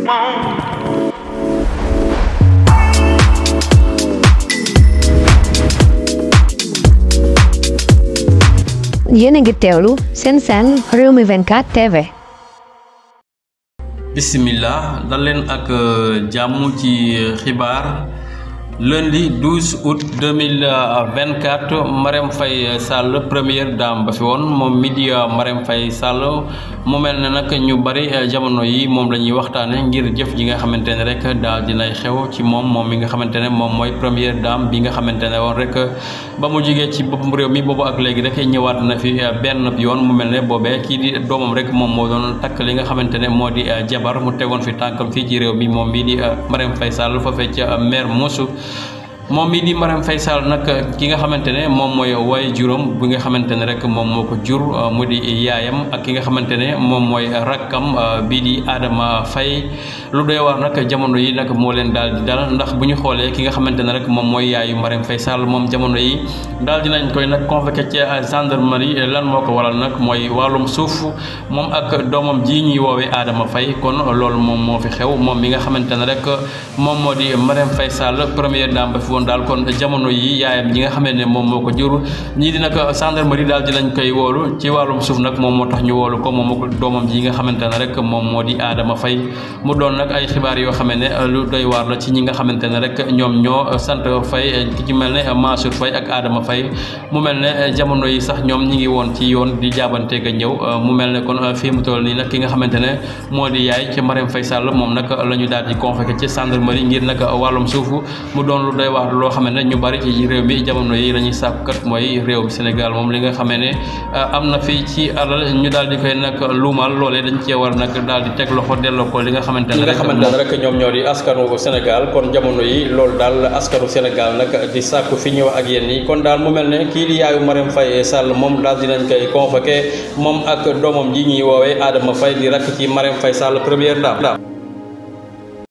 yéen a ngi teewlu seen Rewmi 24 TV. bismillah dal leen ak jàmm ci xibaar lundi 12 août 2024 Marème Faye Sall première dame ba fi woon moom mi di Marème Faye Sall mu mel ne nag ñu bari jamono yi moom la ñuy waxtaane ngir jëf ji nga xamante ne rek daal dinay xew ci moom mi nga xamante ne moom mooy première dame bi nga xamante ne woon rek ba mu jógee ci boppam réew mi boobu ak léegi rek ñëwaat na fi benn yoon mu mel ne boobee kii di doomam rek moom moo doon takk li nga xamante ne moo di jabar mu tegoon fi tànkam fii ci réew mi moom mii di Marème Faye Sall foofee ca Mermoz moom mii di Marème Faye Sall nag ki nga xamante ne moom mooy waaye juróom bi nga xamante ne rek moom moo ko jur mu di yaayam ak ki nga xamante ne moom mooy rakkam bii di Adama Faye lu doy war nag jamono yi nag moo leen daal di dal ndax bu ñu xoolee ki nga xamante ne rek moom mooy yaayu Marème Faye Sall moom jamono yi daal dinañ koy nag convoqué ci gendarmerie lan moo ko waral nag mooy wàllum suuf moom ak doomam ji ñuy woowee Adama Faye kon loolu moom moo fi xew moom mi nga xamante ne rek moom moo di Marème Faye Sall première dame ba fi woon daal kon jamono yi yaayam ñi nga xamee ne moom moo ko jur ñii di nag gendarmerie daal dinañ koy woolu ci wàllum suuf nag moom moo tax ñu woolu ko moom ak doomam ji nga xamante ne rek moom moo di Adama Faye mu doon nag ay xibaar yoo xamee ne lu doy waar la ci ñi nga xamante ne rek ñoom ñoo sant Faye ki ci mel ne Mansour Faye ak Adama Faye mu mel ne jamono yi sax ñoom ñi ngi woon ci yoon di jaabanteeg a ñëw mu mel ne kon fii mu toll nii nag ki nga xamante ne moo di yaay ci Marème Faye Sall moom nag la ñu daal di convoqué ci gendarmerie ngir nag wàllum suuf mu doon lu doy waar loo xam ne ñu bari ci réew mi jamono yi lañuy sàkkat mooy réew mi Sénégal moom li nga xamee ne am na fi ci alal ñu daal di koy nag luumal loolee dañ cee war nag daal di teg loxo delloo ko li nga xamante ne rek ñoom ñoo di askanu Sénégal kon jamono yi loolu daal askanu Sénégal nag di sàkku fi ñëw ak yéen yi kon daal mu mel ne kii di yaayu Marème Faye Sall moom daal dinañ koy convoqué moom ak doomam ji ñuy woowee Adama Faye di rakk ci Marème Faye Sall première dame